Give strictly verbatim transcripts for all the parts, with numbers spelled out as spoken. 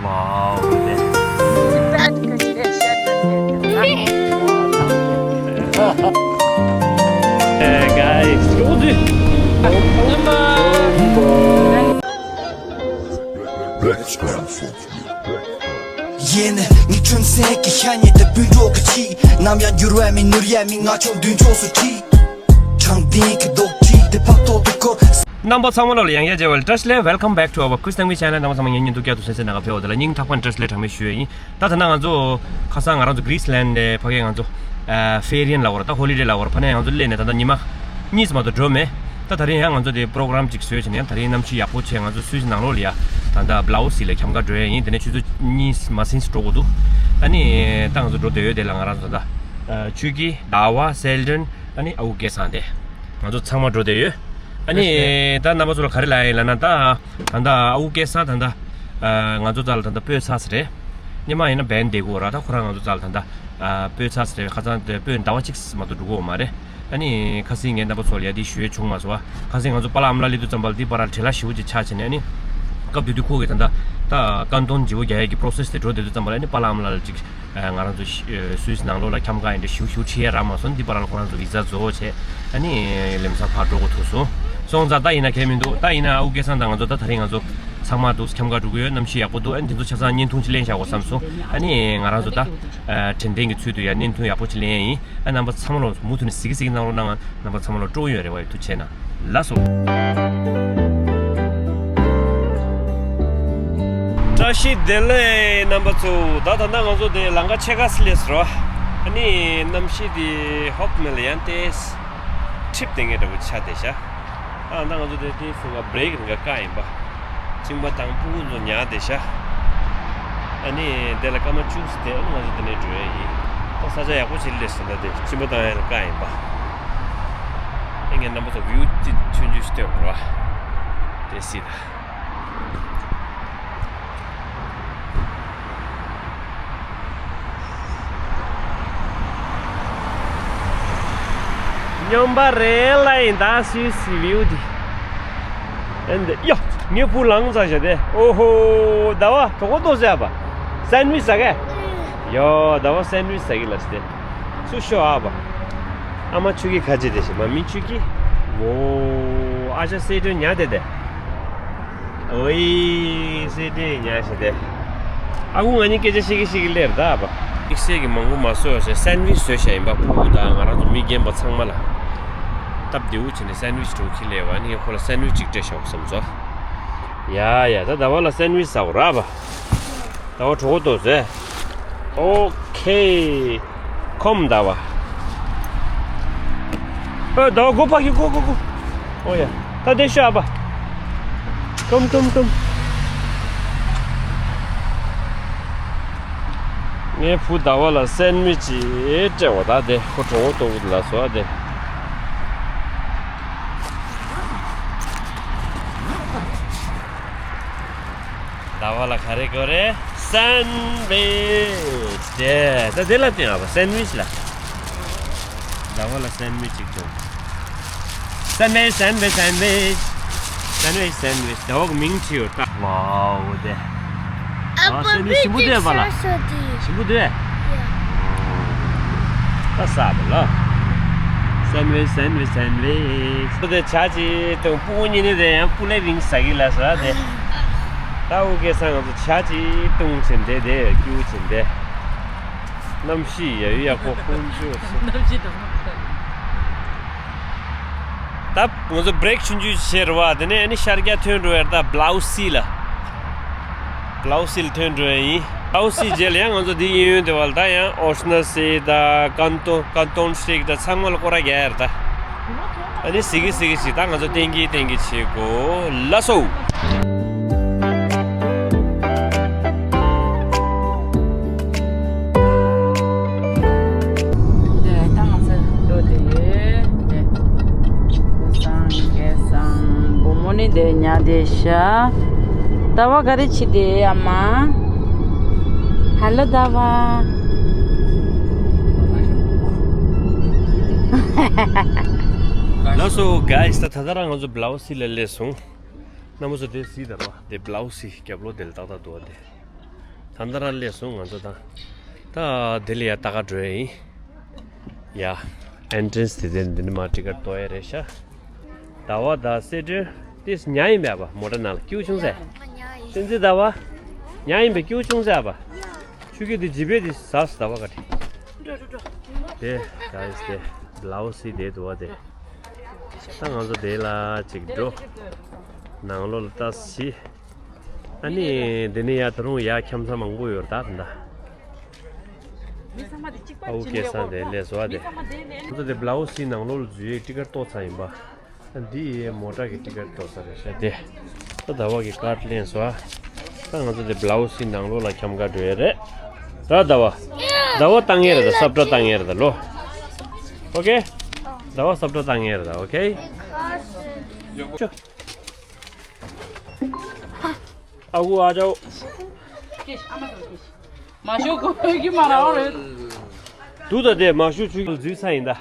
Wow. Bad condition. Hey guys, what do you? Let's go. ཡིན། ངའི་ཁྱོད་སེམས་ཀྱི་ཤ་ཉེ་དུ་བུད་འགྲོ་གི་ཆི། ནམ་ཡང་འགྱུར་བ་མིན་ནུར་ཡ་མིན། ང་ཆོ་མདུན་ཕྱོགས་སུ་ཁྲིད། དྲང་བདེན་གྱི་རྡོག་ཁྲིད་དེ་ཕབ་ཐོག་ཏུ་བསྐོར། རྣམ་པ་ཚང་མ་ལོ་ལ་ཡང་བསྐྱར་མཇལ་བ་ལ་བཀྲ་ཤིས་བདེ་ལེགས། Welcome back to our Quiz Tangmi channel. རྣམ་པ་ཚང་མ་ངའི་བརྙན་ཐུང་བསྐྱར་དུ་གསན་གཟིགས་གནང་ག་ཕེབས་པ་དེ་ལ་སྙིང་ཐག་པ་ནས་བཀྲ་ཤིས་བདེ་ལེགས་གྲངས་མེད་ཞུ་ཡ་ཡིན། ད་ད་ནང་ང་ཚོ་ཁ་སང་ང་རང་ཚོ་གྷི་རི་སི་ལན་ནས་ཕ་གིར་ང་ཚོ་ཨ་ཕེ་རི་ཡན་ལབ་དགོས་རེད། ད་ཧོ་ལི་ཌེ་ལབ་དགོས་རེད། ཕ་ནས་ང་ཚོ་སླེབས་ནས་ད་ལྟ་ཉི་མ་གཉིས་ཙམ་མ་གཏོགས་འགྲོ་མེད། ད་ད་རིང་ཡང་ང་ཚོ་དེ་པོ་རོ་གྷ་རམ་ཅིག་བཟོས་བྱས་ནས་ཡང་ད་རིང་གནམ་གཤིས་ཡག་པོ་བྱས། ང་ཚོ་སུད་སི་ནང་ལོགས་ལ་ཡ་ད་ལྟ་བྷ་ལའུ་སི་ལ་འཁྱམ་ག་འགྲོ་ཡ་ཡིན། དེ་ནས་ཆུ་ཚོད་གཉིས་མ་ཟིན་འགྲོ་དགོས་འདུག་ཨ་ནི་ད་ང་ཚོ་འགྲོ་བསྡད་ཡོད། དེ་ལ་ང་རང་ཚོ་ད་ཨ་ཆུ་ཁྱི། ཟླ་བ། སེལ་ཏོན། ཨ་ནི་ཨ་ཁུ་སྐལ་བཟང་དེ་ང་ཚོ་ཚང་མ་འགྲོ་བསྡད་ཡོད། ཨ་ནི་ད་རྣམ་པ་ཚོ་ལ་ག་རེ་ལབ་ཡ་ཡིན་ལབ་ན། ད་ད་ལྟ་ཨ་ཁུ་སྐལ་བཟང་ད་ལྟ་ཨ་ང་ཚོ་རྩ་ལ་ད་ལྟ་སྤོས་ཚར་ས་རེད། སྔོན་མ་ཡིན་ན་བན་བསྡད་དགོས་ར། ད་ཁོ་རང་ང་ཚོ་རྩ་ལ་ད་ལྟ་ཨ་སྤོས་ཚར་ས་རེད། ཁ་སང་དེ་སྤོས་ཟླ་བ་གཅིག་མ་གཏོགས་འགྲོ་གི་ཡོད་མ་རེད། ཨ་ནི་ཁ་སང་ངས་རྣམ་པ་ཚོ་ལ་ཡ་དེ་ཞུ་ཡ་བྱུང་མ་སོང་བ། ཁ་སང་ང་ཚོ་པཱ་ལགས་ཨ་མ་ལགས་སླེབས་དུས་ཙམ་པ་ལ་དེ་པར་བྲེལ་བ་ཞེ་པོ་ཅིག་ཆགས་བྱས་ནས། ཨ་ནི་སྐབས་དེ་དུས་ཁོ་གིས་ད་ལྟ་ད་རྐང་འདོན་བརྗེ་པོ་རྒྱག་ཡ་གི་པོ་རོ་སེ་སི་དེ་འགྲོ་བསྡད་དུས་ཙམ་པ་ལ། ཨ་ནི་པཱ་ལགས་ཨ་མ་ལགས་ལ་ཅིག་ཨ་ང་རང་ཚོ་ཤི་ཨ་སུད་སི་ནང་ལོགས་ལ་འཁྱམ་ག་ཡིན་འདྲ་ཞུ་ཞུ་ཁྲིད་ཡ་རག་མ་སོང་། འདི་པར་ལ་ཁོ་རང་ཚོ་བི་ཛ་རྫོགས་བྱས། ཨ་ནི་ལམ་སང་ཕར་འགྲོ་དགོས་ཐུག་སོང་། སོང་ཙང་ད་ཡིན་ན་གལ་མི་འདུག་ད་ཡིན་ན་ཨ་ཁུ་སྐལ་བཟང་དང་ང་ཚོ་ད་ད་རིང་ང་ཚོ་ཚང་མ་འདུག་འཁྱམ་ག་འགྲོ་གི་ཡོད། གནམ་གཤིས་ཡག་པོ་འདུག་ཨ་ནི་འདི་ཚོ་ཆ་ཚང་བརྙན་ཐུང་ཅིག་ལེན་བཞག་དགོས་བསམ་སོང་། ཨ་ནི་ང་རང་ཚོ་ད་ཨ་དྲན་རྟེན་གྱི་ཚུལ་དུ་ཡ་བརྙན་ཐུང་ཡག་པོ་ཅིག་ལེན་ཡ་ཡིན། ཨ་རྣམ་པ་ཚང་མ་ལ་མུ་མཐུད་ནས་གཟིགས་གཟིགས་གནང་རོགས་གནང་། རྣམ་པ་ཚང་མ་ལ་སྤྲོ་པོ་ཡོད་རེ་བ་ཡོད། ཐུགས་རྗེ་ཆེ་གནང་། ལགས་སོ། བཀྲ་ཤིས་བདེ་ལེགས་རྣམ་པ་ཚོ། ད་ད་ལྟ་ང་ཚོ་དེ་ལམ་ཁ་ཕྱེད་ཀ་སླེབས་སོང་ར། ཨ་ནི་གནམ་གཤིས་དེ་ཧོབ་མེ་ལ་ཡང་ཏེས་འཁྲིག་བསྡད་མཁན་འདྲ་པོ་ཆགས་བསྡད་ཤག་ཨ་ད་ང་ཚོ་དེ་དེ་སུ་ང་བྷི་རེག་རིང་ག་བཀག་ཡིན་པ། གཅིན་པ་དང་ཕྲུ་གུ་ཚོ་ཉལ་བསྡད་ཤག་ཨ་ནི་དེ་ལ་སྐར་མ་བཅུ་ཙམ་བསྡད། ཨ་ནི་ང་ཚོ་དེ་ནས་འགྲོ་ཡ་ཡིན། ད་ས་ཆ་ཡག་པོ་ཞིག་སླེབས་སོང་། ད་དེ་གཅིན་པ་བཏང་ཡ་ལ་བཀག་ཡིན་པ། ཨ་ངས་རྣམ་པ་ཚོ་བིའུ་ཅིག་ཆུང་ཆུང་ཞིག་སྟོན་དགོས་ར། དེ་སྲིད་ད། སྨྱོན་པ་རེད་ལ་ཡིན་ད་སུད་སི་བིའུ་འདི། ཨེ་འདི་ཡ། ངའི་བུ་ལངས་ཚར་ཤག་དེ། ཨོ་ཧོ། ཟླ་བ་གྲོགས་པོ་ཏོ་ཟེར་བ། སན་ཝིཆ་ཟ་གས། ཡ། ཟླ་བ་སན་ཝིཆ་ཟ་གི་ལ་སྟེ། སུ་ཤོ་ཨ་བ། ཨ་མ་ཆུ་གི་ཁ་ཅེ་དེ་ཤི་མ་མི་ཆུ་གི། ཨོ། ཨ་ཅག་སེ་ཏོན་ཉལ་དེ་དེ། ཨོའི། སེ་ཏོན་ཉལ་ཤི་དེ། ཨ་ཁུ་ང་གཉིས་སྐད་ཆ་བཤད་གི་བཤད་གི་སླེབས་ད་བ། དམིགས་བསལ་གྱི་མང་པོ་མ་བཟོས་ཟེར་སན་ཝིཆ་བཟོས་བཞག་ཡིན་པ། ཕྲུ་གུ་དང་ང་རང་ཚོ་མི་རྒན་པ་ཚང་མ་ལ། སྟབས་བདེ་བོ་བྱས་ནས་སན་ཝིཆ་འགྲོ་ཁྱི་སླེབས་བ། ནི་ཁོ་ལ་སན་ཝིཆ་གཅིག་སྤྲད་ཤོག་བསམ་སོང་། ཡ་ཡ། ད་ཟླ་བ་ལ་སན་ཝིཆ་ཟ་དགོས་ར་བ། ཟླ་བ་གྲོགས་པོ་ཏོ་ཟེར། ཨོ་ཁེ། ཁོམ་ཟླ་བ། ཨོ་ཟླ་བ་སྒོ་ཕྱེ་གི། སྒོ་སྒོ་སྒོ། ཨོ་ཡ། ད་དེ་ཤོ་ཨ་བ། ཁོམ་ཁོམ་ཁོམ། ངའི་བུ་ཟླ་བ་ལ་སན་ཝིཆ་ཅིག་སྤྲད་པ། ད་དེ་ཁོ་གྲོགས་པོ་ཏོ་བུ་ལ་བཟོ་ཨ་དེ། ཟླ་བ་ལ་ག་རེ་དགོས་རེད། སན་ཝིཆ་དེ། ད་དེ་ལ་བསྟན་ཨ་བ། སན་ཝིཆ་ལ། ཟླ་བ་ལ་སན་ཝིཆ་ཅིག་བྱུང་། སན་ཝིཆ་སན་ཝིཆ་སན་ཝིཆ། སན་ཝིཆ་སན་ཝིཆ། ཟླ་བ་གི་མིང་བྲིས་ཡོད་ད། ཝའོ་དེ། ཨ་སན་ཝིཆ་ཞིམ་པོ་འདུག་པ་ལ། ཞིམ་པོ་འདུག་པས། ད་ས་བ་ལ། སན་ཝིཆ་སན་ཝིཆ་སན་ཝིཆ། ཁོ་དེ་ཇ་ཅིག་དང་སྤུ་གུ་གཉིས་ནི་དེ་ཡང་སྤུ་ལེབ་རིང་ཟ་གི་ལ་ཟ་དེ། ད་ཨ་ཁུ་སྐལ་བཟང་ང་ཚོ་ཇ་ཅིག་བཏུང་བྱིན་དེ་དེ་སྐྱུར་བྱིན་དེ། གནམ་གཤིས་ཡ་ཡུ་ཡག་པོ་ཀུན་སྤྱོད་སོ། གནམ་གཤིས་དང་། ད་ང་ཚོ་བྷི་རེག་ཆུང་ཆུང་བྱས་རེད་བ། དེ་ནས་ཨ་ནི་ཤར་རྒྱག་ཐོན་འགྲོ་ཡ་རེད། ད་བྷ་ལའུ་སི་ལ། བྷ་ལའུ་སི་ལ་ཐོན་འགྲོ་ཡ་ཡིན། བྷ་ལའུ་སི་རྗེས་ལ་ཡང་ང་ཚོ་འདི་གཡས་གཡོན་དེ་བ་ལ་ད་ཡང་ཨོ་ཤ་ན་སི་དང་ཀན་ཏོན་ཀན་ཏོན་སི་ཊིག་དང་ཚང་མ་ལ་སྐོར་ར་རྒྱག་ཡ་རེད་ད། ཨ་ནི་གཟིགས་གི་གཟིགས་གི་ཞིག་ད་ང་ཚོ་ཏན་གི་ཏན་གི་བྱེད་དགོས། ལགས་སོ། དེ་ད་ང་ཚོ་འགྲོ་དེ་ཡོད་དེ། སྐལ་བཟང་སྐལ་བཟང་བུ་མོ་ནི་དེ་ཉལ་དེ་ཤག་ཟླ་བ་ག་རེ་བྱེད་དེ་ཨ་མ། ཧ་ལོ་ཟླ་བ། ལགས་སོ་གྷའི་སི། ད་ད་ལྟ་རང་ང་ཚོ་བྷ་ལའུ་སི་ལ་སླེབས་སོང་། རྣམ་པ་ཚོ་དེ་གཟིགས་དང་ར། དེ་བྷ་ལའུ་སི་རྒྱབ་ལོགས་དེ་ལ་ཏག་ཏག་འདུག་པ་དེ། ད་ལྟ་རང་སླེབས་སོང་ང་ཚོ་ད། ད་དེ་ལ་ཡ་ལྟ་ག་འགྲོ་ཡ་ཡིན། ཡ། ཨེན་ཊྲན་སི་དེ་དེ་འདི་ནས་མར་ཊི་ཀེཊ་གཏོང་ཡ་རེད་ཤག་ཟླ་བ་དང་སེ་ཏྲེ་ཏིས་ཉ་ཡིན་པས་པ་མོ་ཊ་ནང་ལ་སྐྱིད་པོ་བྱུང་ཟེར། བསྟན་འཛིན་ཟླ་བ། ཉ་ཡིན་པས་སྐྱིད་པོ་བྱུང་ཟེར་པ། ཆུ་ཁྱི་དེ་ཇི་པེ་དེ་ཟ་སོ་ཟླ་བ་ག་དེ། དེ་ད་ཡིས་དེ་བླའུ་སི་དེ་དུ་བ་དེ། ད་ང་ཚོ་དེ་ལ་ཅིག་འགྲོ། ནང་ལོགས་ལ་ལྟ་ཞིག་ཨ་ནི་འདི་ནས་ཡར་ད་རུང་ཡར་འཁྱམ་ས་མང་པོ་ཡོད་རེད་ད་ད། མི་ཚང་མ་དེ་གཅིག་པ་ཨ་ཁུ་སྐལ་བཟང་དེ་སླེབས་སོང་ཨ་དེ། མི་ཚང་མ་དེ་ལས། ཁོ་ཚོ་དེ་བླའུ་སི་ནང་ལོགས་ལ་འཛུལ་ཡས་ཊི་ཀེཊ་གཏོང་ཚར་ཡིན་པ། ཨ་འདི་ཡའི་མོ་ཊ་གི་ཊི་ཀེཊ་གཏོང་ས་རེད་ཤག་དེ། ད་ཟླ་བ་གི་ཀར་ཌ་ལེན་སོང་ཨ། ད་ང་ཚོ་དེ་བླའུ་སི་ནང་ལོགས་ལ་འཁྱམ་ག་འགྲོ་ཡས་རེད། ད་ཟླ་བ། ཟླ་བ་བཏང་ཡས་རེད་ད་སབ་ཊ་བཏང་ཡས་རེད་ད་ལོ། ཨོ་ཁེ། ཟླ་བ་སབ་ཊ་བཏང་ཡས་རེད་ད་ཨོ་ཁེ། ཨ་ཁུ་ཨ་ཅའོ། མ་ཤོག་གོ་ཕོད་ཀྱི་མ་རང་རེད། དུ་ད་དེ་མ་ཤོག་ཆུ་འཛུལ་ས་ཡིན་ད།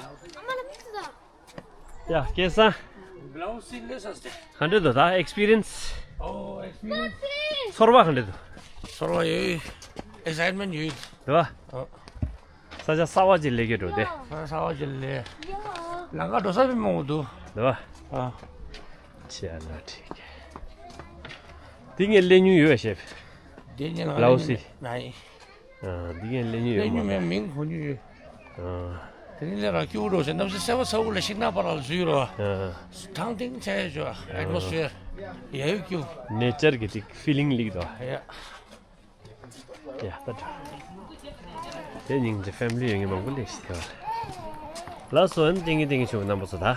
ཡ་སྐལ་བཟང་། ག་འདྲ་འདུག་ད་ཨེག་སི་པི་རི་ཡན་སི། ཨོ་ཨེག་སི་པི་རི་ཡན་སི། ཚོར་བ་ག་འདྲ་འདུག་ཚོར་བ་ཡོད། ཨེག་སའིཊ་མེན་ཊ་ཡོད། འདུག་བ། ཨོ། ས་ཆ་གསར་བ་ཅིག་སླེབས་ཀྱི་འགྲོ་དེ། ས་ཆ་གསར་བ་ཅིག་སླེབས། ལམ་ཁ་འགྲོ་ས་མི་མང་པོ་འདུག་འདུག་བ། ཨ། ཆེ་ལ་ཁྲིད་ཀྱི། དེ་ངས་སླེབས་མྱོང་ཡོད་ཤེས། དེ་ངས་ལམ་ཁ་བླའུ་སི། སླེབས་མྱོང་ཡོད་མ་རེད། ཨ། འདི་ངས་སླེབས་མྱོང་ཡོད་མ་རེད། སླེབས་མྱོང་མེད་མིང་གོ་མྱོང་ཡོད། ཨ། དེ་ནི་སླེབས་ར་སྐྱིད་པོ་འགྲོ་ཟེར་གནམ་ས་གསལ་པོ་ཚ་པོ་ལ་ཤིང་ནགས་པ་ལ་འཛུལ་རོ། ཨ། ཐང་ཐིང་ཆ་ཡོད་ཅོ་ཨེཊ་མོ་སི་ཕི་ཡར་ཡ་ཡོད་སྐྱིད་པོ། ནེ་ཅར་གི་དེ་ཕི་ལིང་ལིག་དོ། ཡ། ཡ་ད་དྲ། དེ་ཉིན་དེ་ཕེ་མི་ལི་ཡོད་ངེས་མང་པོ་ལས་ཤི་ཐེ་བ། ལ་སོ་ཨན་ཏིང་གི་ཏིང་གི་ཆུ་རྣམ་པ་སོ་ད།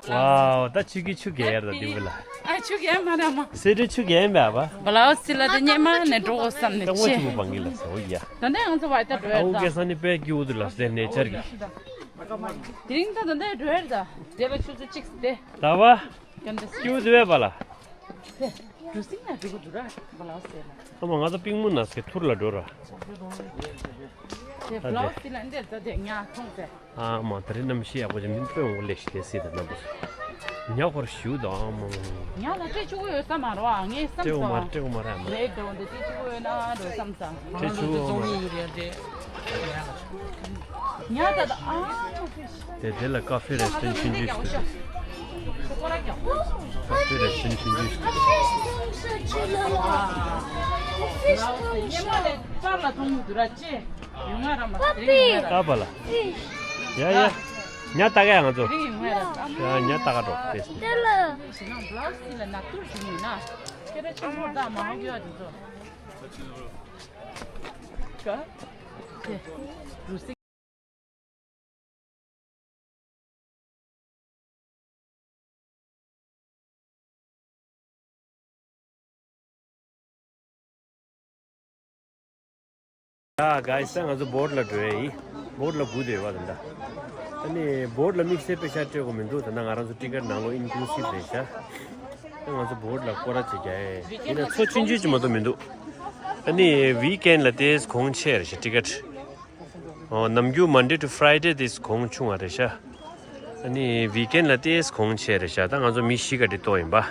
ཝའོ་ད་ཆུ་གི་ཆུ་གེར་ད་དིང་གི་ལ། ཨ་ཆུ་གེར་མ་ར་མ། སེ་རི་ཆུ་གེར་མེད་པ། བླའུ་སི་ལ་དེ་ཉེ་མ་ནས་འགྲོ་གོ་བསམ་ནས་ལྟ་ངོ་ཆེ། ཆུ་མོ་བང་གི་ལ་སོ་ཡ། ད་ནས་ང་ཚོ་བ་ད་འགྲོ་ཨ་ཡ་ད། ཨུ་གེ་ས་ནི་པེ་སྐྱིད་པོ་དུ་ལ་སེ་ནེ་ཅར་གི། དེ་རིང་ད་ད་ནས་འགྲོ་ཡ་ད། དེ་ལ་ཆུ་ཚོད་གཅིག་སྟེ། ད་བ། ཀྱང་དེ་སྐྱིད་པོ་དུ་བས་པ་ལ། དེ་གྲུ་གཟིངས་ན་འགྲོ་གི་འདུག་ར་བླའུ་སི་ལ། ཨ་མ་ང་ཚོ་པིང་མུ་ན་སྐེ་ཐུར་ལ་འགྲོ་ར། དེ་བླའུ་སི་ལ་འདིར་ད་དེ་ཉ་མཐོང་ཚེ། ཨ་མ་དེ་རིང་གནམ་གཤིས་ཡག་པོ་ཅིག་མིན་དཔེ་འོང་ལེ་ཤི་ལེ་སི་ད་ན་པོ། ཉ་ཧོར་ཞུ་དང་ཨ་མ། ཉ་ལ་སྤྲད་ཆོག་གི་ཡོད་ས་མ་རེད་བ་ངས་བསམ་སྤྲད་འོ་མ་སོང་། སྤྲད་འོ་མ་རེད་ཨ་མ། རེད་འགྲོ་འདི་སྤྲད་ཆོག་གི་ཡོད་ན་འགྲོ་བསམ་སོང་། སྤྲད་ཆོག་གི་ཡོད་མ་རེད། ཉ་ད་ད་ཨ། དེ་དེ་ལ་ཀ་ཧྥེ་རེ་སི་ཊན་ཆུང་ཆུང་ཞིག་འདུག་ཀ་ཧྥེ་རེ་སི་ཊན་ཆུང་ཆུང་ཞིག་འདུག་ཨ་པ་ལ། ཡ་ཡ། ཉ་ལྟ་ག་ཡ་ང་ཚོ། ཡ་ཉ་ལྟ་ག་འགྲོ་དེ། ཡ་གྷའི་སི་ད་ང་ཚོ་བོ་ཊི་ལ་འགྲོ་ཡ་ཡིན། བོ་ཊི་ལ་སྒུག་བསྡད་ཡོད་པ་དེ་འདྲ། ཨ་ནི་བོ་ཊི་ལ་དམིགས་བསལ་པེ་ཤ་སྤྲད་དགོས་མི་འདུག་ད་ལྟ་ང་རང་ཚོ་ཊི་ཀེ་ཊི་ནང་ལོགས་ཨིན་ཀུ་ལུ་སིབ་རེད་ཤག་ད་ང་ཚོ་བོ་ཊི་ལ་སྐོར་ར་བྱེད་རྒྱ་ཡིན་ན་ཚོ་ཆུང་ཆུང་ཅིག་མ་གཏོགས་མི་འདུག་ཨ་ནི་ཝིག་ཨེན་ཌི་ལ་དེས་གོང་ཆེ་རེད་ཤག་ཊི་ཀེ་ཊི། ཨོ་ནམ་རྒྱུན་མན་ཌེ་ཊུ་ཕ་རའི་ཌེ་དེ་གོང་ཆུང་བ་རེད་ཤག་ཨ་ནི་ཝིག་ཨེན་ཌི་ལ་དེས་གོང་ཆེ་རེད་ཤག་ད་ང་ཚོ་མི་བཞི་ག་དེ་གཏོགས་ཡིན་པ།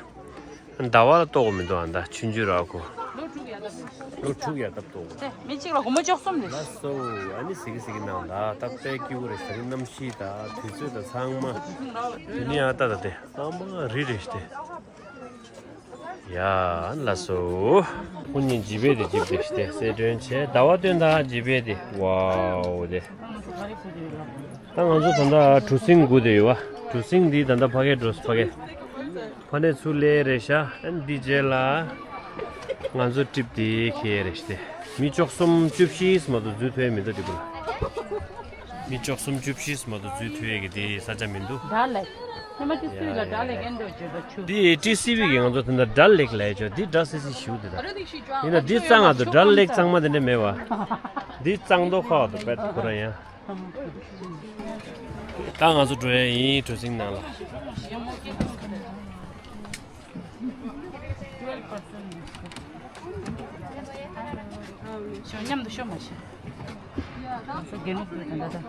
ཟླ་བ་ལ་གཏོགས་མི་འདུག་ཨ་ད་ཆུང་ཆུང་ར་ཁོ། ལོ་དྲུག་ཡར་ལྟ་དགོས། ལོ་དྲུག་ཡར་ལྟ་དགོས། མི་གཅིག་ལ་སྒོར་མོ་བཅུ་གསུམ་རེད། ལགས་སོ། ཨ་ནི་ཟི་གི་ཟི་གི་ནང་ལ་ད་དཔེ་སྐྱིད་པོ་རེད་ཟ་རིན་གནམ་གཤིས་ད་དུས་ཚོད་ད་ཚང་མ། དེ་ནི་ཨ་ད་ད་དེ་ཚང་མ་རི་རེད་ཤག་དེ། ཡ་ལགས་སོ། ཁོ་གཉིས་ཇི་པེ་དེ་ཇི་པེ་ཞིག་དེ་གསལ་སྟོན་བྱས་ཟླ་བ་སྟོན་དང་ཇི་པེ་དེ་ཝའོ་དེ། ད་ང་ཚོ་ད་ལྟ་གྲུ་གཟིངས་སྒུག་བསྡད་ཡོད་པ། གྲུ་གཟིངས་འདི་ད་ལྟ་ཕ་གིར་འགྲོ་ཕ་གི། ཕ་ནས་ཚུར་སླེབས་རེད་ཤག་ཨ་ནི་འདི་རྗེས་ལ་ང་ཚོ་ཊི་རིབ་དེ་འཁེལ་རེད་ཤག་དེ། མི་བཅུ་གསུམ་བཅུ་བཞི་མ་གཏོགས་འཛུལ་ཐུབ་ཡ་མི་འདུག་འདི་གུ་ལ། མི་བཅུ་གསུམ་བཅུ་བཞི་མ་གཏོགས་འཛུལ་ཐུབ་ཡ་གི་དེ་ས་ཆ་མི་འདུག་ཌལ་ལེག་ཉི་མ་དེ་སུས་ལ་ཌལ་ལེག་ཨེ་འགྲོ་བརྗོད་པ་ཆུ། དེ་ཊི་སི་ཝི་གི་ང་ཚོ་དེ་འདྲ་ཌལ་ལེག་ལབ་ཡ་ཆོག་དེ་འདྲ་སི་སི་ཞུ་དེ་དང་། ཡིན་ན་འདི་གཙང་ང་ཚོ་ཌལ་ལེག་གཙང་མ་དེ་འདྲ་མེད་བ། འདི་གཙང་མདོག་ཁ་བ་དང་དཔེ་ཁོ་རང་ཡང་། ད་ང་ཚོ་འགྲོ་ཡ་ཡིན་གྲུ་གཟིངས་ནང་ལ། ཤོ་མཉམ་དུ་ཤོ་མ་ཤི། ང་ཚོ་རྒན་ལུགས་དེ་འདྲ་ད།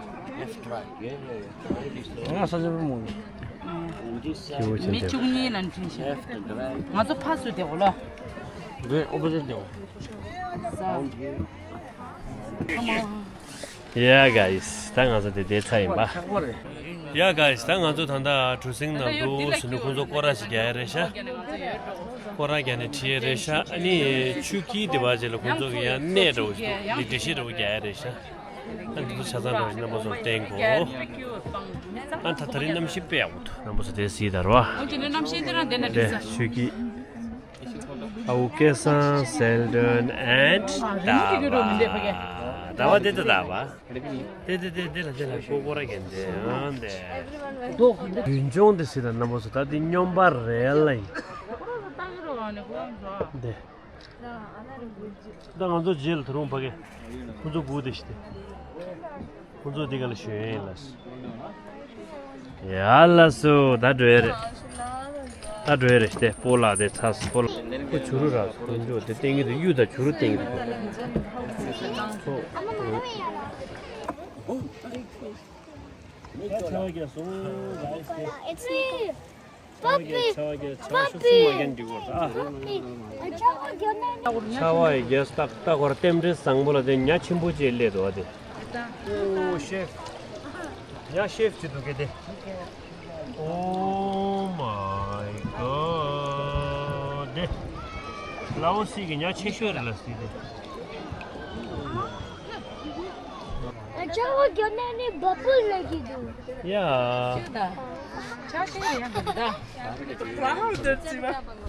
ང་ས་ཆ་བུ་མོ། མི་བཅུ་གཉིས་ལ་འཁྲིད་ཤིང་། ང་ཚོ་ཕ་སུ་དེ་འོ་ལ། འདི་ཨོ་པོ་ཟེར་དེ་འོ། Yeah guys, ད་ང་ཚོ་དེ་དེ་ཚ་ཡིན་པ། Yeah guys, ད་ང་ཚོ་ད་ལྟ་གྲུ་གཟིངས་ནང་འདུག་ཟེར་ནས་ཁོང་ཚོ་སྐོར་ར་ཞིག་རྒྱག་ཡ་རེད་ཤག་སྐོར་ར་རྒྱག་ནས་ཁྲིད་ཡ་རེད་ཤག་ཨ་ནི་ཆུ་དཀྱིལ་དེ་བ་ཅིག་ལ་ཁོང་ཚོ་གི་ཡང་གནས་འདྲ་བོ་ཞིག་འདུག་འདི་འགྲེལ་བཤད་འདྲ་བོ་རྒྱག་ཡ་རེད་ཤག་ཨ་འདི་ཚོ་ཆ་ཚང་འདྲ་བོ་ཞིག་རྣམ་པ་ཚོར་བསྟན་དགོས། ཨ་ད་ད་རིང་གནམ་གཤིས་དཔེ་ཡག་པོ་འདུག་རྣམ་པ་ཚོ་དེ་གཟིགས་དང་རོ། འོ་ཅི་ནས་གནམ་གཤིས་དེ་རང་བསྡད་ན་འགྲིག་ས། ཆུ་དཀྱིལ། Aukesa, Seldon and Dava. Dava དེ་དེ་Dava། དེ་དེ་དེ་དེ་ལ་དེ་ལ་ཀོ་ཀོ་ར་གན་དེ་ཨང་དེ། མདུན་ལྗོངས་དེ་སྲིད་དང་རྣམ་པ་ཚོ་ད་དེ་སྨྱོན་པ་རེད་ལ་ཡིན། དེ། ད་ང་ཚོ་རྗེས་ལ་ད་རུང་ཕ་གི། ཁོ་ཚོ་སྒུག་བསྡད་ཤི་སྟེ། ཁོ་ཚོ་འདི་ག་ལ་ཞོན་ཡིན་ལ། ཡ་ལ་སོ་ད་འགྲོ་ཡ་རེད། ད་འགྲོ་ཡ་རེད་ཤི་སྟེ་སྤོ་ལགས་དེ་ཚ་སྤོ་ལགས་ཁོ་བྱུ་རུ་ར་ཁོ་འཇོག་དེ་བསྟན་གི་འདུག་གཡུ་དང་བྱུ་རུ་བསྟན་གི་འདུག་ཁོ། It's me. Puppy. Puppy. Puppy. ཆར་པ་ཡི་རྒྱལ་སྟག་སྟག་བར་རྟེན་འབྲེལ་བཟང་པོ་ལ་བརྟེན་ཉ་ཆེན་པོ་ཅིག་སླེབས་འདུག་བ་དེ། Oh shit. ཉ་ཤེབ་ཅིག་འདུག་གེ་དེ། Oh my god. དེ། ལའོ་སི་གི་ཉ་ཆེ་ཤོས་རེད་ལ་སི་དེ། ཆར་པ་རྒྱག་ནས་ནི་བ་སྤུ་ལ་གི་འདུག་ཡ། ཆར་ཤེས་ཡང་འདུག་ད།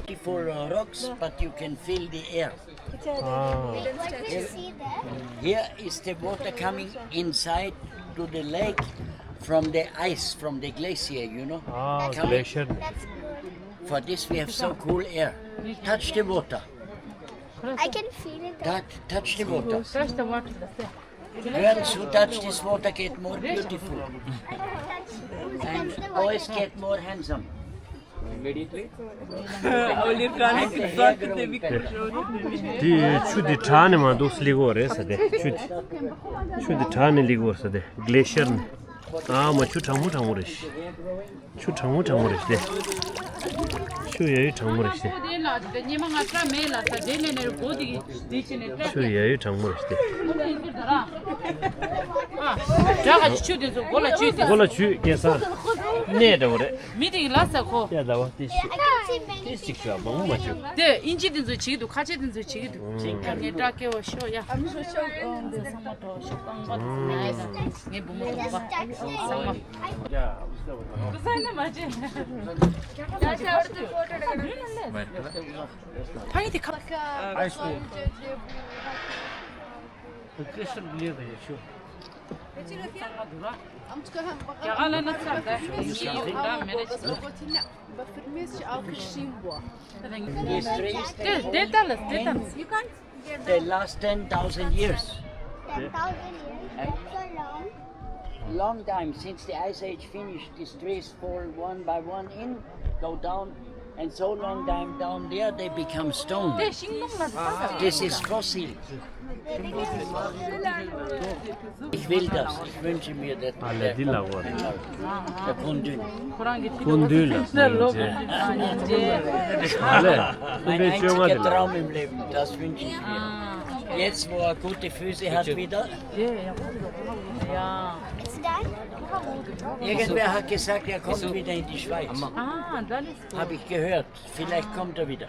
Beautiful, uh, rocks, but you can feel the air. Ah. Here, here is the water coming inside to the lake from the ice, from the glacier, you know. Ah, coming. Glacier. For this, we have some cool air. Touch the water. I can feel it. Touch, touch the water. Touch the water. Girls who touch this water get more beautiful and boys get more handsome. འདི་ཆུ་འདི་དྲག་ནས་མ་འདུག་སླེབས་ཀྱི་ཡོད་རེད་ས་དེ། ཆུ་འདི་ཆུ་འདི་དྲག་ནས་སླེབས་ཀྱི་ཡོད་རེད་ས་དེ། གླེ་ཤར་ནས། ཨ་མ་ཆུ་གྲང་མོ་གྲང་མོ་རེད། ཆུ་གྲང་མོ་གྲང་མོ་རེད་ཤི་སྟེ། ཆུ་ཡ་ཡི་གྲང་མོ་རེད་ཤི་སྟེ། ཁོ་དེ་ལ་དེ་ཉི་མ་ང་སྐྲ་མེད་ལ་ས་དེ་ནས་ནས་གོ་དེ་གི་དེ་ཅི་ནས་སྐྲ་ཆུ་ཡ་ཡི་གྲང་མོ་རེད་ཤི་སྟེ། ཨ་དྲ་ག་ཆུ་དེ་ཚོ་མགོ་ལ་ཆུ་དེ་མགོ་ལ་ཆུ་སྐྱེ་ས་གནས་འདྲ་བོ་རེད། མི་དེ་གི་ལ་ས་ཁོ། ཡ་ཟླ་བ་ཏི་ཤི་ཏི་ཤི་ཅིག་ཤོག་མང་མ་ཆུ། དེ་ཨིན་ཇི་དེ་ཚོ་བྱེད་ཀྱི་འདུག་ཁ་ཆེ་དེ་ཚོ་བྱེད་ཀྱི་འདུག་ཅིག་ངས་སྐྲ་སྐྱེ་བ་ཤོག་ཡ། ཨ་མི་ཤོག་ཤོག་ཨང་དེ་ཚང་མ་འགྲོ་ཤོག་རྐང་པ་དེ་ཚོ་ནས་ཡ། ངའི་བུ་མོ་དང་པ་ཚང་མ། ཕ་གི་དེ་ཁ། These trees, they, they tell us, they tell us. You can't get the last ten thousand years. Ten thousand years? Eh? So long. Long time since the ice age finished, these trees fall one by one in, go down, and so long time down there they become stone. This is fossil. Ich will das, ich wünsche mir das. ཨ་ལས་འདི་ལ་གོ་རེད། Der Kundin. སྐུ་མདུན་ལ་སྐུ་མདུན་ལ། ཨ་ལས་སྐུ་མདུན་བཅོ་ལྔ་དེ་ལ། Mein einziger Traum im Leben, das wünsche ich mir. Jetzt, wo er gute Füße hat wieder. Irgendwer hat gesagt, er kommt wieder in die Schweiz. Habe ich gehört. Vielleicht kommt er wieder.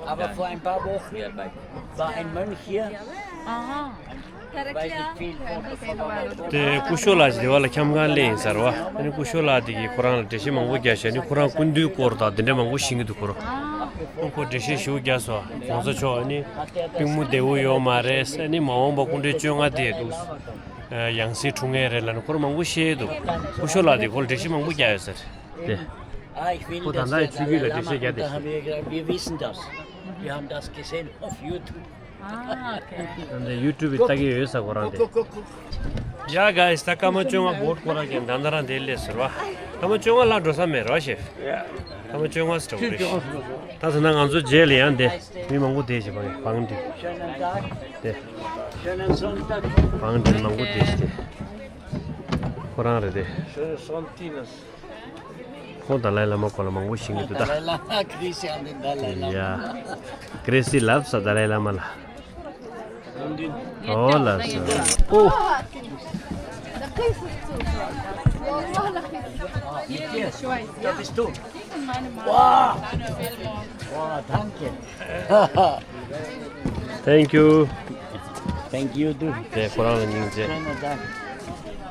Aber vor ein paar Wochen war ein Mönch hier. Weiß nicht viel von. དེ་སྐུ་ཞབས་ལགས་ཀྱི་དེ་བ་ལ་ཁྱམས་ཁང་ལས་ཡིན་ཟེར་བ། ཨ་ནི་སྐུ་ཞབས་ལགས་དེ་གིས་ཁོ་རང་ལ་འགྲེལ་བཤད་མང་པོ་རྒྱག་ཤག་ཨ་ནི་ཁོ་རང་སྐུ་མདུན་སྐོར་དང་དེ་འདྲ་མང་པོ་ཤེས་ཀྱི་འདུག་ཁོ་རང་། ཁོ་འགྲེལ་བཤད་ཞུ་རྒྱག་སོ་༸གོང་ས་མཆོག་ཨ་ནི་པུས་མོ་བདེ་བོ་ཡོད་མ་རེད། ཨ་ནི་མ་འོངས་པ་སྐུ་ཕྲེང་བཅོ་ལྔ་དེ་འདུག་ཡང་སྲིད་འཁྲུངས་ངེས་རེད་ལབ་ནས་ཁོ་རང་མང་པོ་བཤད་ཀྱི་འདུག་སྐུ་ཞབས་ལགས་དེ་ཁོ་ལ་འགྲེལ་བཤད་མང་པོ་རྒྱག་ཡོད་ཟེར། དེ། Ah, ich will das nicht allein machen, da haben wir gesagt, wir wissen das. Wir haben das gesehen auf YouTube. ཨ་ནི་ཡུ་ཊུབ་ལྟ་གི་ཡོད་ས་ཁོ་རང་དེ། ཡ་གཱ་ཡིས་ད་སྐར་མ་བཅོ་ལྔ་བོད་སྐོར་ར་གན་ད་ད་རང་དེ་སླེབས་ཟེར་བ། སྐར་མ་བཅོ་ལྔ་ལྷག་འགྲོ་ས་མེད་ར་ཤེ། སྐར་མ་བཅོ་ལྔ་ཟེར་བ་རེད། ད་ཟེར་ན་ང་ཚོ་རྗེས་ལ་ཡང་དེ་མི་མང་པོ་དེ་ཞེས་པ་བང་འགྲིག་དེ། བང་འགྲིག་མང་པོ་དེ་ཞེས་དེ། ཁོ་རང་རེད་དེ། Schöne Sonntag. ཁོང་ཏཱ་ལའི་བླ་མ་སྐོར་ལ་མང་པོ་ཤེས་ཀྱི་འདུག་ད། ཏཱ་ལའི་བླ་མ་ཁྲི་སི་ཅན་ཏཱ་ལའི་བླ་མ། ཡ། Gracie loves the Dalai Lama ལ། ཨོ་ལགས་སོ། ཨོ། Thank you. Thank you too. དེ་ཁོ་རང་ལ་སྙིང་རྗེ།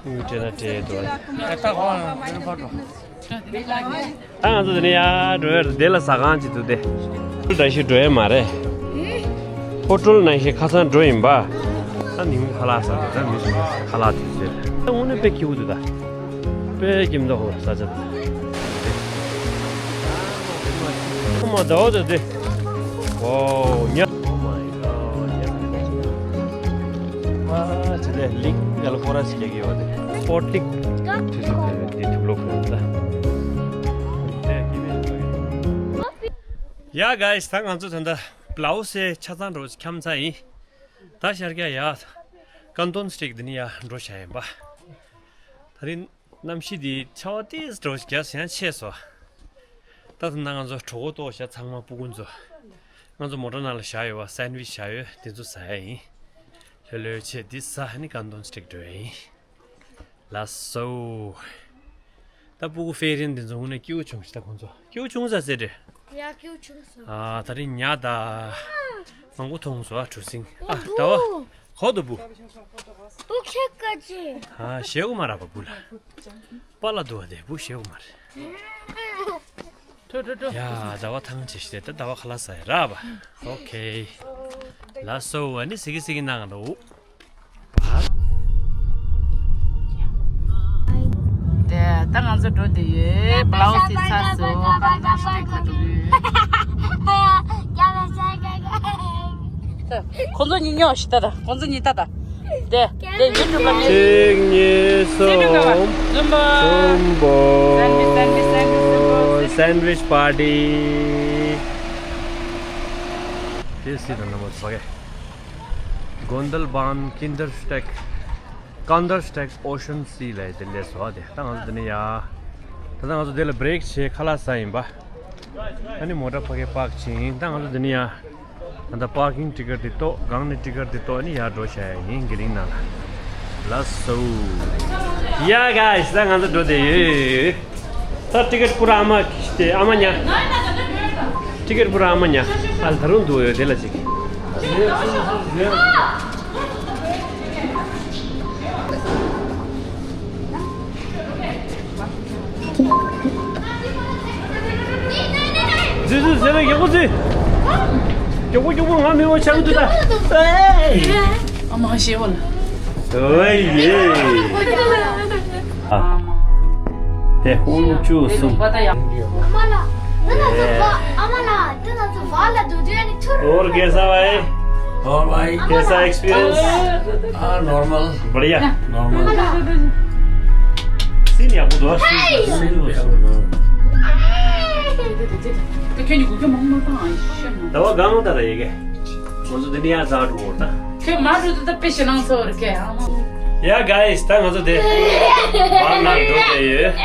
སྤྲད་ན་སྤྲད་དོ། ད་ང་ཚོ་དེ་ནས་ཡར་འགྲོ་ཡ་རེད། དེ་ལ་ཟ་ཁང་ཅིག་འདུག་སྟེ། ཧོ་ཊེལ་འདྲ་ཞིག་འགྲོ་ཡ་མ་རེད། ཧོ་ཊེལ་ནང་བཞིན་ཁ་སང་འགྲོ་ཡིན་པ། ད་ཉིན་གུང་ཁ་ལག་ཟ་དེ་ད་མི་སོང་ཁ་ལག་དུས་ཚོད། ད་དངོས་གནས་དཔེ་སྐྱིད་པོ་འདུག་ད། དཔེ་སྐྱིད་མདོག་ཁ་པོ་ས་ཆ་དང་། ཨ་མ་ཟླ་བ་དང་དེ། ཝའོ་ཉ། Oh my god. ཨ་ཅི་དེ་ལིག་གལ་ཁོ་ར་ཞིག་རྒྱག་གི་ཡོད་དེ། སྤོར་ཊིག་དུས་སུ་དེ་དེ་ཐུགས་ལོ་ཁོ་ད། ཡ་གཱ་ཡིས། ད་ང་ཚོ་ད་ལྟ་བླའོ་སི་ཆ་ཚང་འགྲོ་འཁྱམ་ཚར་ཡིན། ད་ཤར་རྒྱག་ཡ། ཀན་ཏོན་སི་ཊིག་འདི་ནས་ཡར་འགྲོ་བྱ་ཡིན་པ། ད་རིང་གནམ་གཤིས་འདི་ཆར་པ་ཏོག་ཙམ་འདྲ་བོ་ཞིག་རྒྱག་ཡང་ཆད་སོང་། ད་ད་ནང་ང་ཚོ་གྲོད་ཁོག་ལྟོགས་ཤག་ཚང་མ་སྤུ་གུ་ཚོ། ང་ཚོ་མོ་ཊ་ནང་ལ་བཞག་ཡོད་པ་སན་ཌི་ཝིཆ་བཞག་ཡོད་དེ་ཚོ་ཟ་ཡ་ཡིན། ལྷོད་ལྷོད་བྱས་འདི་ཟ་ནི་ཀན་ཏོན་སི་ཊིག་འགྲོ་ཡ་ཡིན། ལགས་སོ། ད་སྤུ་གུ་ཧྥེ་རན་དེ་ཚོ་དངོས་གནས་སྐྱིད་པོ་བྱུང་ཤག་ད་ཁོང་ཚོ་སྐྱིད་པོ་བྱུང་ས་ཟེར་རེད། ཡ་སྐྱིད་པོ་བྱུང་སོང་། ཨ་ད་རིང་ཉ་ད། མང་པོ་མཐོང་སོང་ཨ་གྲུ་གཟིངས་ཨ་ད་བ། ཁོ་དུ་བུ། ཨ་ཞེའུ་མ་ར་བ་བུ་ལ། པ་ལ་དུ་བ་དེ་བུ་ཞེའུ་མ་རེད། ཡ་ཟླ་བ་ཐང་ཆད་ཤི་ད་ཟླ་བ་ཁ་ལག་ཟ་ཡ་ར་བ། ཨོ་ཁེ། ལགས་སོ་ཨ་ནི་སི་ཀི་སི་ཀི་ནང་ལོ། བ། དེ་ད་ང་ཚོ་འགྲོ་དེ་ཡོད་བླའོ་སི་ཚ་སོ་ཀན་ཏོན་སི་ཊིག་ལ་འགྲོ་གི་ཡོད། ཁོང་ཚོ་གཉིས་ཉོག་ཤི་ད་ད་ཁོང་ཚོ་གཉིས་ད་ད། དེ་དེ་ཡུ་ཊུབ་ལ་མི། གཅིག་གཉིས་གསུམ། གསུམ་པོ། སན་ཌི་ཝིཆ་པར་ཊི། དེ་སི་དང་ནམ་བར་ཚོགས་ཀྱི། གོན་དལ་བཱན་ཀིན་ཌར་སི་ཊིག་ཀན་ཏོན་སི་ཊིག་ཨོ་ཤན་སི་ལ་དེ་ལས་སོ་དེ་ད་ང་ཚོ་དེ་ནས་ཡ། ད་ལྟ་ང་ཚོ་དེ་ལ་བྷི་རེག་བྱས་ཁ་ལག་ཟ་ཡིན་པ། ཨ་ནི་མོ་ཊ་ཕ་གི་པཱག་བྱས་ཡིན་ད་ང་ཚོ་དེ་ནས་ཡ། ད་ལྟ་པར་ཀིང་ཊི་ཀེ་ཊི་དེ་ཏོག་སྒང་ནས་ཊི་ཀེ་ཊི་དེ་ཏོག་ནི་ཡར་འགྲོ་བྱ་ཡ་ཡིན་དེ་རིང་ནང་ལ། ལགས་སོ། ཡ་གཱ་ཡིས་ད་ང་ཚོ་འགྲོ་དེ་ཡོད། ད་ཊི་ཀེ་ཊི་པུ་ར་ཨ་མ་ཁྱི་དེ་ཨ་མ་ཉ། ཊི་ཀེ་ཊི་པུ་ར་ཨ་མ་ཉ། ཨ་ལ་ད་རུང་འདུག་ཡོད་དེ་ལ་ཅིག་ཟི་ཟི་ཟི་ལ་ཡག་པོ་ཟི། མགྱོགས་པོ་མགྱོགས་པོ་ང་མི་བ་ཆགས་འདུག་ད། ཨ་མ་ཞེ་བ་ལ། ཨོ་ཡེ། ཨ་མ། དེ་ཧུན་ཅུ་སུམ། ཨ་མ་ལ། དེ་ན་ཚོ་བ་ཨ་མ་ལ་དེ་ན་ཚོ་བ་ལ་དུ་དུ་ཡ་ནི་ཐུར། और कैसा भाई? और भाई कैसा एक्सपीरियंस? हाँ नॉर्मल। बढ़िया। Normal. Scene या बुधवार सीन। दवा गांव ता रहेगा। ང་ཚོ་འདི་ནས་ཡར་འཛེགས་འགྲོ་གོ་ད། ཁྱོད་མ་འགྲོ་དུས་ད་དཔེ་ཞེ་ནང་ཚོར་གས་ཨ་མ། ཡ་གཱ་ཡིས་ད་ང་ཚོ་དེ་བར་ན་འགྲོ་བསྡད་ཡོད།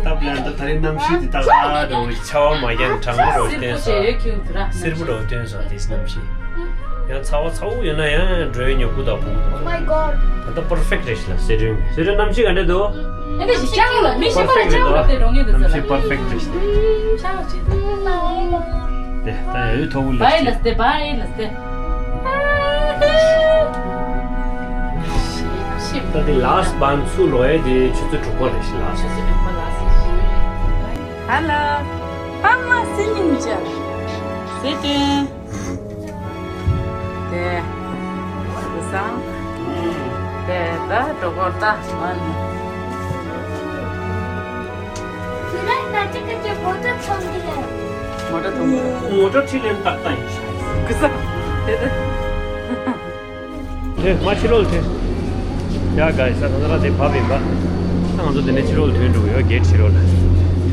ད་པི་ལན་ད་ད་རིང་གནམ་གཤིས་འདི་ཏག་ཏག་འགྲོ་གི་ཆར་པ་མ་བརྒྱབ་གྲང་མོ་འགྲོ་བསྟན་སོང་། སེར་པོ་འགྲོ་བསྟན་སོང་དེ་གནམ་གཤིས། ཡང་ཚ་བ་ཚ་བོ་ཡོད་ན་ཡང་འགྲོ་ཡའི་ཉོབ་གུ་དང་བུ་གུ་དང་། ད་ལྟ་པར་ཕེག་རེད་ཤི་ལ་སེ་ཌོན་སེ་ཌོན་གནམ་གཤིས་ག་འདྲ་འདུག་ཨ་ནི་ཞིག་ཅང་ལ་མི་ཤི་པར་ཕེག་རེད་འདུག་ཨ། གནམ་གཤིས་པར་ཕེག་རེད་ཤི། དེ་ད་ཡ་ཡུ་ཐོག་གུ་ལ་བའི་ལ་སྟེ་བའི་ལ་སྟེ། ད་དེ་ལཱ་སི་བཱན་ཚུ་ལོ་ཡ་དེ་ཆུ་ཚོད་དྲུག་པ་རེད་ཤི་ལཱ་སི། ཧ་ལོ། ཨ་མ་སི་ཉིན་ཅ། སེ་ཌོན། དེ། བུ་སང་། དེ་ད་གྲོགས་པོ་ད་ཨ་ནི། དེ་ད་ཅི་ཀ་ཅི་མོ་ཊ་ཚོང་གི་རེད། མོ་ཊ་ཐོང་གི་རེད། མོ་ཊ་ཁྲིད་ལེན་ཏག་ཏག་ཡིན་ཤག་བུ་སང་། དེ་དེ། དེ་མ་ཕྱི་ལོགས་དེ། ཡ་གཱ་ཡིས་ད་ད་ལྟ་དེ་བབས་ཡིན་པ། ད་ང་ཚོ་དེ་ནས་ཕྱི་ལོགས་ལ་ཐོན་འགྲོ་གི་ཡོད་གེ་ཊི་ཕྱི་ལོགས་ལ།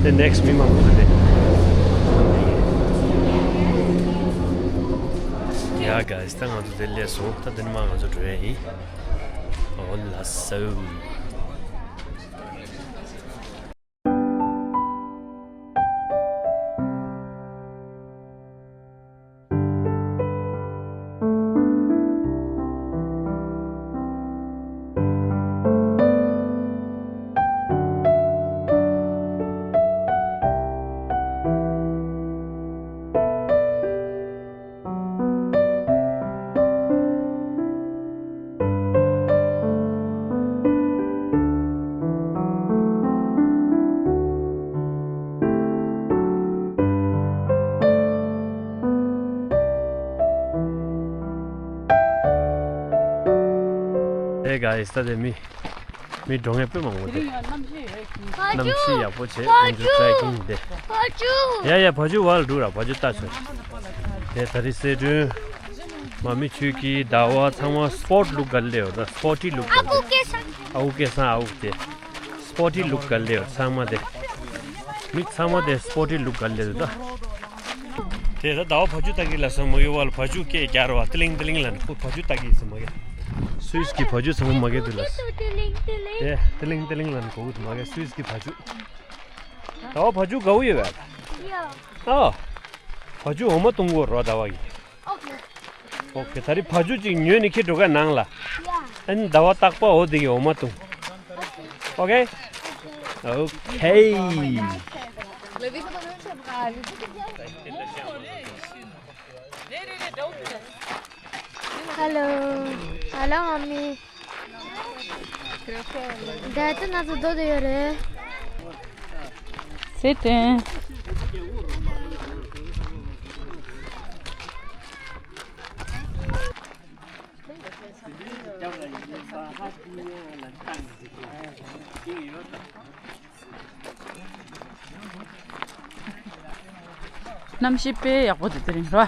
དེ་ནེག་སི་མི་མང་པོ་དེ། ཡ་གཱ་ཡིས་ད་ང་ཚོ་དེ་སླེབས་སོང་། ད་དེ་ནས་མར་ང་ཚོ་འགྲོ་ཡ་ཡིན། ཨོ་ལགས་སོ། Hey guys, ད་དེ་མི་མི་འགྲོ་མཁན་དཔེ་མང་པོ་འདུག་གནམ་གཤིས་ཡག་པོ་བྱས་ཨིན་ཇོ་ཊྲེ་ཀིང་དེ། ཕ་ཇུ། ཡ་ཡ་ཕ་ཇུ་ཝལ་འགྲོ་ར་ཕ་ཇུ་ལྟ་ཆོག་དེ་ད་རེས་སི་ཁྲོན་མ་མི་ཆོས་སྐྱིད་ཟླ་བ་ཚང་མ་སྤོརཊ་ལུག་ག་ལེ་ཡོད་ད། སྤོར་ཊི་ལུག་ག་ལེ་ཡོད། ཨ་ཁུ་སྐལ་བཟང་། ཨ་ཁུ་སྐལ་བཟང་ཨ་ཁུ་དེ། སྤོར་ཊི་ལུག་ག་ལེ་ཡོད་ཚང་མ་དེ། མི་ཚང་མ་དེ་སྤོར་ཊི་ལུག་ག་ལེ་ཡོད་ད། དེ་ད་ཟླ་བ་ཕ་ཇུ་ལྟ་གི་ལ་སོང་མ་ཡོད་བ་ལ་ཕ་ཇུ་སྐད་རྒྱག་ར་བ་ཏི་ལིང་ཏི་ལིང་ལ་ནི་ཁོ་ཕ་ཇུ་ལྟ་གི་སོང་མ་ཡོད། སུད་སི་གི་ཕ་ཇུ་ཚང་མ་མ་གི་འདུག་ལ། དེ་ཏི་ལིང་ཏི་ལིང་ལ་ནི་གོ་གི་འདུག་མ་གི་སུད་སི་གི་ཕ་ཇུ། ད་བ་ཕ་ཇུ་དགའ་བོ་ཡོད་བས། ཨ། ཕ་ཇུ་འོ་མ་བཏུང་གོ་རོ་ཟླ་བ་གི། ཨོ་ཁེ། ད་རེས་ཕ་ཇུ་གཅིག་ཉོས་ནས་ཁྱེར་འགྲོ་ག་ནང་ལ། ཨ་ནི་ཟླ་བ་རྟག་པ་འོ་དེ་གི་འོ་མ་བཏུང་། ཨོ་ཁེ། ཨོ་ཁེ། Hello. Hello, mommy. Dad, ང་ཚོ་སྡོད་དུ་ཡོད་རེད། Sit in. གནམ་གཤིས་དཔེ་ཡག་པོ་འདུག་དེ་རིང་རོ།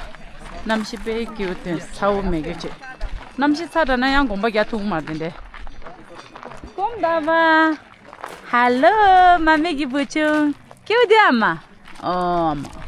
གནམ་གཤིས་དཔེ་སྐྱིད་པོ་དེ་ཚ་བོ་མེད་རྒྱུ་བྱས། གནམ་གཤིས་ཚ་དྲགས་ན་ཡང་དགོན་པ་རྒྱག་ཐུབ་ཀྱི་མ་རེད་དེ་འདྲས། སྐུ་ཟླ་བ། Hello, མ་མི་གི་བུ་ཆུང་། སྐྱིད་པོ་འདུག་ཨ་མ། ཨོ་མ།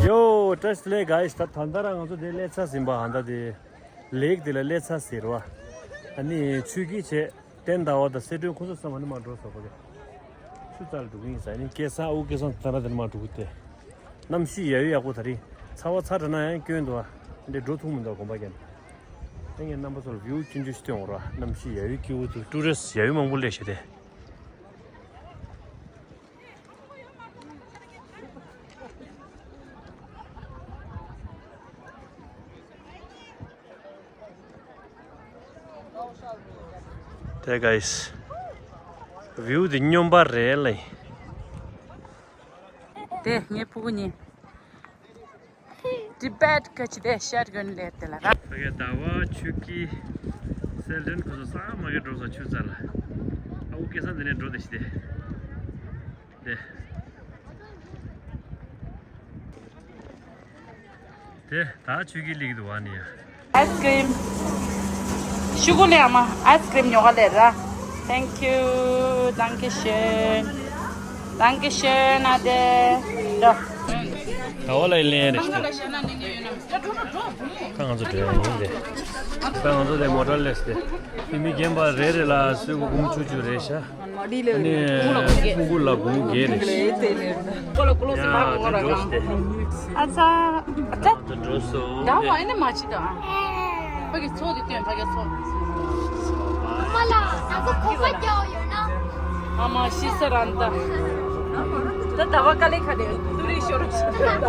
ཡོ། བཀྲ་ཤིས་བདེ་ལེགས་guys། ད་ད་ལྟ་རང་ང་ཚོ་དེ་སླེབས་ཚར་ཟིན་པ་ཧ་ད་དེ། ལེག་དེ་ལ་སླེབས་ཚར་ཟེར་བ། ཨ་ནི་ཆུ་སྐྱིད་བྱས། བསྟན་ཟླ་བ་དང་སེ་སྒྲོན་ཁོ་ཚོ་ཚང་མ་ནི་མ་འགྲོ་སོག་པ་རེད། ཆུ་རྩ་ལ་འགྲོ་གི་ཡིན་ས་ནི་སྐལ་བཟང་ཨུ་སྐལ་བཟང་ད་ར་དེ་ནི་མ་འགྲོ་གི་སྟེ། གནམ་གཤིས་ཡ་ཡོ་ཡག་པོ་ད་རེད། ཚ་བ་ཚ་དྲགས་ན་ཡང་སྐྱོན་འདུག་ཨ། འདི་འགྲོ་ཐུབ་མི་འདུག་དགོན་པ་རྒྱབ་ནས། ཨ་ངས་རྣམ་པ་ཚོ་ལ་བིའུ་ཆུང་ཆུང་ཞིག་སྟོན་འོང་ར། གནམ་གཤིས་ཡ་ཡོ་སྐྱིད་པོ་འདུག་ཊུ་རི་སི་ཊི་ཡ་ཡོ་མང་པོ་སླེབས་ཤག་དེ། དེ་guys། བིའུ་དེ་སྨྱོན་པ་རེད་ལེ། དེ་ངའི་ཕྲུ་གུ་གཉིས། ཏི་བེད་ཀ་ཅི་དེ་ཤར་གོན་ལེ་དེ་ལ་ར། ཕ་གི་ཟླ་བ་ཆུ་སྐྱིད། སེ་སྒྲོན་ཁོ་ཚོ་ཚང་མ་གི་འགྲོ་ས་ཆུ་རྩ་ལ། ཨ་ཨུ་སྐལ་བཟང་དེ་ནས་འགྲོ་དེ་ཤི་དེ། དེ། དེ་ད་ཆུ་སྐྱིད་ལིག་འདུག་བ་ནི་ཡ། Ice cream. ཤུ་གུ་ལེ་ཨ་མ། Ice cream ཉོ་ག་ལེ་ར། Thank you. Danke schön. Danke schön, ཨ་དེ། ད་འོ་ལ་ཡི་ལེན་རེ་ཤི་དེ། ད་ང་ཚོ་འགྲོ་ཡ་ཡིན་ཏེ། ད་ང་ཚོ་དེ་མོ་ཊ་སླེབས་ཏེ། དེ་མི་རྒན་པ་རེ་རེ་ལ་སུས་གོ་གུམ་ཆུ་ཆུ་རེ་ཤ། ཨ་ནི་ཕུང་གུ་ལ་གུམ་རྒྱལ་རེ་ཤ། ཡ་ད་འགྲོ་སྟེ། ཨ་ཙ། ཨ་ཙ། ད་འགྲོ་སོང་། ད་བ་ཨེ་ནི་མ་ཅི་ད། ཕ་གི་ཚོ་དེ་སྟོན་ཕ་གི་ཚོ། ཨ་མ་ལ་ད་ཚོ་ཁོ་པ་རྒྱག་ཡོད་ན། ཨ་མ་ཤི་ས་ར་འདའ། ད་ཟླ་བ་དཀའ་ལས་ཁ་དེ་ཏུ་རིག་ཤོར་ཟླ་བ།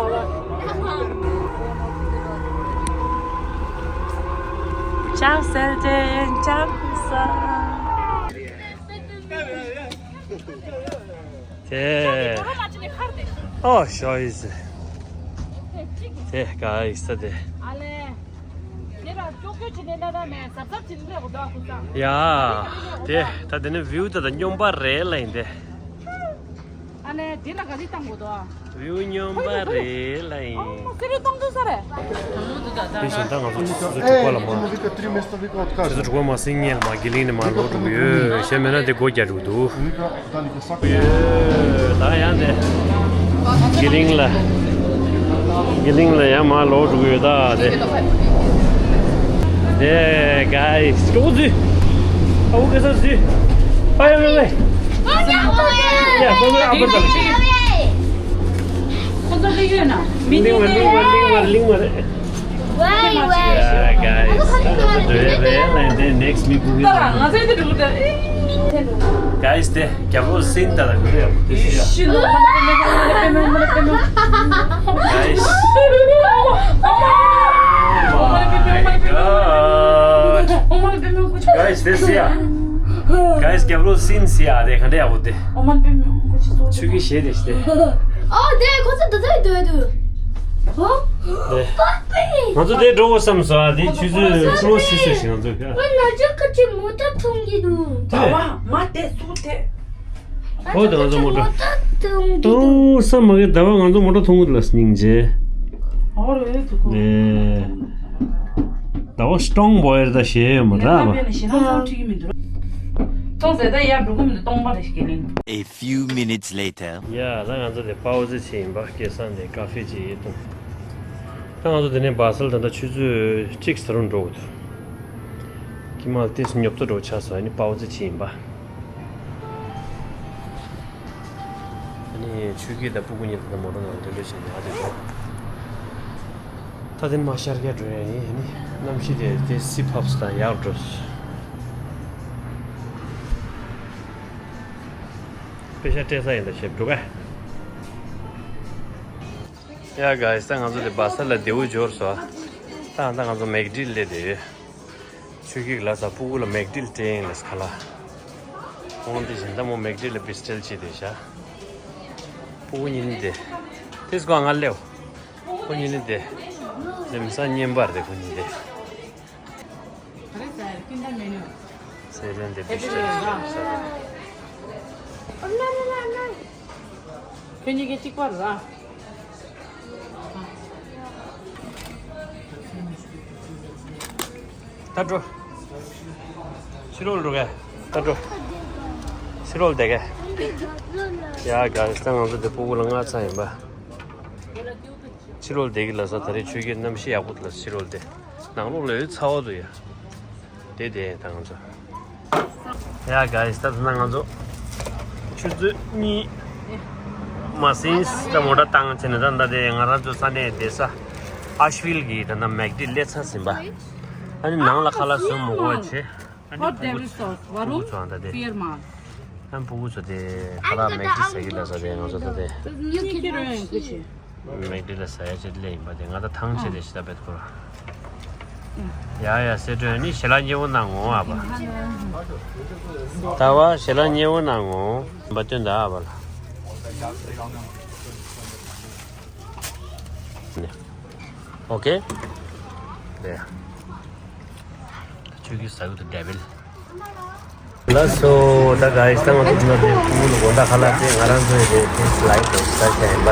ལྕགས་སེལ་ཅན་ལྕགས་ས། དེ། ཨོ་ཤོ་ཡི་ཟེ། དེ་ག་ཡི་ས་དེ། ཡ། དེ་ད་དེ་ནི་བིའུ་ད་ད་སྨྱོན་པ་རེད་ལ་ཡིན་ཏེ། ཨ་ནེ་དེ་ལ་ག་ལི་བཏང་དགོས་དོ། བིའུ་སྨྱོན་པ་རེད་ལ་ཡིན། ཨ་སི་རི་བཏང་དུས་ས་རེད། དེ་བཞིན་ད་ང་ཚོ་ཆུ་ཚོད་དྲུག་པ་ལ་མ། ཆུ་ཚོད་དྲུག་པ་མ་ཟིན་སྔོན་ལ་མ་དགེ་ལིང་ནས་མ་ལོག་འགྲོ་གི་ཡོད། གཞན་མེད་ན་དེ་སྒོ་རྒྱག་འགྲོ་གི་འདུག་ཡོད། ད་ཡང་དེ། དགེ་ལིང་ལ། དགེ་ལིང་ལ་ཡང་མ་ལོག་འགྲོ་གི་ཡོད་ད་དེ། དེ་གའི་སྐྱོ་ཟུ། ཨ་བུ་ག་ས་ཟུ། ཨ་ཡ་ཝེ་ཝེ། ཡ་ཧོ་ཝེ་ཨ་བུ་ད་ལ་ཤི། གླིང་མ་གླིང་མ་གླིང་མ་གླིང་མ་རེད། Why, why? Yeah, guys. That's the drill, and then next week we will. Guys, དེ་རྒྱབ་ལོགས་སིན་ད་ལ་གུ་རེ་ཡ་དེ་ཤི་ཡ། Guys. Oh my God. Guys, དེ་སི་ཡ། Guys, རྒྱབ་ལོགས་སིན་སི་ཡ་དེ་ག་འདྲ་ཡག་པོ་དེ། ཆུ་གི་ཞེ་དེ་ཤི་དེ། ཨོ་དེ་ཁོ་ཚོ་ད་ལྟ་འདུག་འདུག་ཨོ། དེ། ང་ཚོ་དེ་འགྲོ་དགོས་བསམ་སོང་ཨ། དེ་ཆུ་ཚོད་ཁྲི་ལོ་སི་སི་ཞིག་ང་ཚོ་ག་ང་ན་ཅོ་ཁ་ཅི་མོ་ཏ་ཐོང་གི་འདུག་ད་བ་མ་དེ་སུ་དེ། ཨོ་དེ་ང་ཚོ་མོ་ཏ་ཐོང་གི་འདུག་ཏོང་བསམ་མ་གི་ཟླ་བ་ང་ཚོ་མོ་ཏ་ཐོང་གི་འདུག་ལ་སྙིང་རྗེ། ཨོ་རེད་འདུག་གོ་དེ། ཟླ་བ་སི་ཊོང་བོ་ཡར་ད་ཞེས་ཡོད་མ་ར་བ། ཐོང་ཟེ་ད་ཡར་འགྲོ་གི་མི་འདུག་སྟོང་པ་རེ་ཞིག་གི་ལིང་། A few minutes later. ཡ་ད་ང་ཚོ་དེ་པའོ་ཙི་ཆི་ཡིན་པ་སྐལ་བཟང་དེ་ཀ་ཧྥེ་ཅིག་ཡིན་འདུག་ད་ང་ཚོ་དེ་ནས་བྷ་སལ་ད་ལྟ་ཆུ་ཚོད་གཅིག་ས་རུ་འགྲོ་གི་འདུག་ཀི་མལ་ཏིས་ཉོབ་ཏོ་འགྲོ་ཆགས་སོང་ཨ་ནི་པའོ་ཙི་ཆི་ཡིན་པ། ཨ་ནི་ཆུ་སྐྱིད་དང་སྤུ་གུ་གཉིས་དང་མོ་ཊ་ནང་འདོན་འདོན་བྱས་ནས་ཨ་དེ་འགྲོ། ད་དེ་མ་ཤར་རྒྱ་འགྲོ་ཡ་ཡིན་ཨ་ནི་གནམ་གཤིས་དེ་དེ་སི་ཕབ་སི་དང་ཡག་འགྲོ། པེ་ཤ་སྤྲད་ས་ཡིན་ད་ཞེས་འགྲོ་ག་ཡ་ག་ཡ་ས་ང་ཚོ་དེ་བྷ་སལ་ལ་བདེ་བོ་འབྱོར་སོང་། ད་ད་ང་ཚོ་མེག་ཌིལ་སླེབས་བསྡད་ཡོད། ཆོས་སྐྱིད་ལ་ས་སྤུ་གུ་ལ་མེག་ཌིལ་སྤྲད་ཡིན་ལས་ཁ་ལ། ཁོང་དེ་བཞིན་ད་མོ་མེག་ཌིལ་ལ་བི་སི་ཊལ་བྱས་བསྡད་ཤག་སྤུ་གུ་གཉིས་ནི་དེ། དེ་སྐོར་ང་སླེབས། ཁོ་གཉིས་ནི་དེ། ལེམ་ས་བརྙན་པར་དེ་ཁོ་གཉིས་དེ། སེ་ལེན་དེ་བི་སི་ཊལ་བྱས་ཤག་ཁྱོད་གཉིས་ཀྱི་གཅིག་པ་ར། ད་འགྲོ། ཕྱི་ལོགས་འགྲོ་གས། ད་འགྲོ། ཕྱི་ལོགས་བསྡད་གས། ཡ་ག་ས་ང་ཚོ་དེ་སྤུ་གུ་ལ་ང་ཚ་ཡིན་པ། ཕྱི་ལོགས་བསྡད་གི་ལ་ས་ད་རེས་ཆོས་སྐྱིད་གནམ་གཤིས་ཡག་པོ་ལ་ཕྱི་ལོགས་བསྡད། ནང་ལོགས་ལ་ཡོད་ཚ་བོ་འདུག་ཡ། དེ་དེ་ད་ང་ཚོ། ཡ་ག་ས་ད་ད་ང་ཚོ། ཆུ་ཚོད་གཉིས། མ་ཟིན་ད་མོ་ཊ་བཏང་བྱས་ནས་ད་ད་དེ་ང་རང་ཚོ་ས་གནས་བསྡད་ས། ཨ་ཤ་ཝིལ་གི་ད་ད་མེག་ཌིལ་སླེབས་ཚར་ཟིན་པ། ཨ་ནི་ནང་ལ་ཁ་ལག་བཟོ་མི་དགོས་བྱས། ཨ་ནི་Hot Devil Sauce, Varum, Fear Mall. ཨ་ཕྲུ་གུ་ཚོ་དེ་ཁ་ལག་མེག་ཌི་ཟ་གི་ལ་ཟ་དེ་ང་ཚོ་ད་དེ། མེག་ཌི་ལ་ཟ་ཡ་ཆེད་ལས་ཡིན་པ་དེ་ང་ད་ཐང་ཆད་དེ་ཤི་ད་བེད་ཁོ་ར། ཡ་ཡ་སེ་ཏྲོན་ནི་ཞལ་ལག་མཉེས་པོ་གནང་ངོ་ཨ་བ། ད་བ་ཞལ་ལག་མཉེས་པོ་གནང་ངོ་བ་སྟོན་ད་ཨ་བ་ལ། ཨོ་ཁེ། དེ། ཆོས་ཀྱི་ས་ཡུལ་དུ་ཌེ་བིལ། ལགས་སོ། ད་ག་ཡི་ད་ང་ཚོ་ནོར་དེ་ཕྲུ་གུ་ལ་དགོང་དག་ཁ་ལག་དེ་ང་རང་ཚོའི་རེད་དེ་སི་ལའེ་ཌི་དང་ས་ཆ་ཡིན་པ།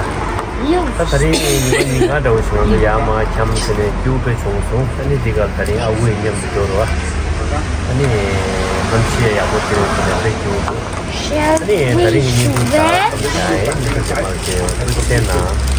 ད་ད་རིང་ཉི་མ་ཉིན་གང་འདྲ་བོ་ཞིག་ང་ཚོ་ཡར་མར་འཁྱམ་ཟེར་ནས་རྒྱུག་པའི་བྱུང་སོང་། ཨ་ནི་འདི་ག་ད་རིང་ཨ་ཁུ་ཡི་མཉམ་དུ་འགྲོ་རོགས། ཨ་ནི་གནམ་གཤིས་ཡག་པོ་དེ་རུ་དེ་ནས་རེད་རྒྱུག་འདུག་ཨ་ནི་ད་རིང་གི་ཉིན་གུང་ད་ད་ཡིན་ད་ཅེ་མར་ཅེ་ཐུགས་རྗེ་གནང་།